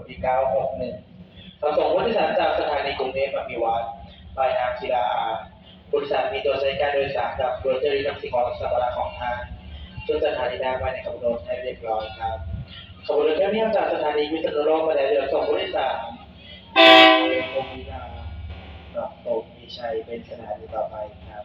ທີ່ເກົ້າຫົກໜຶ່ງ ຮັບສົ່ງຜູ້ໂດຍສານຈາກສະຖານີກຸງເທບອະພິວັດ ປາຍທາງສິລາອາດ. ຜູ້ໂດຍສານມີຕົວໃຊ້ການໂດຍສານກັບໂຣເຕີຣີນ້ຳສິງອອກສຳປະທານຂອງທ່ານ. ຂຶ້ນສະຖານີໜ້າໄມ້ໃນຂະບວນລົດໃຫ້ຮຽບຮ້ອຍຄັບ. ຂະບວນລົດເຈົ້ານີ້ອອກຈາກສະຖານີພິສະນຸໂລກມາແລ້ວ. ເຫຼືອສົ່ງຜູ້ໂດຍສານ ເປັນພົມວິລາ ດອກໂຕມີໄຊ ເປັນສະຖານີຕໍ່ໄປຄັບ.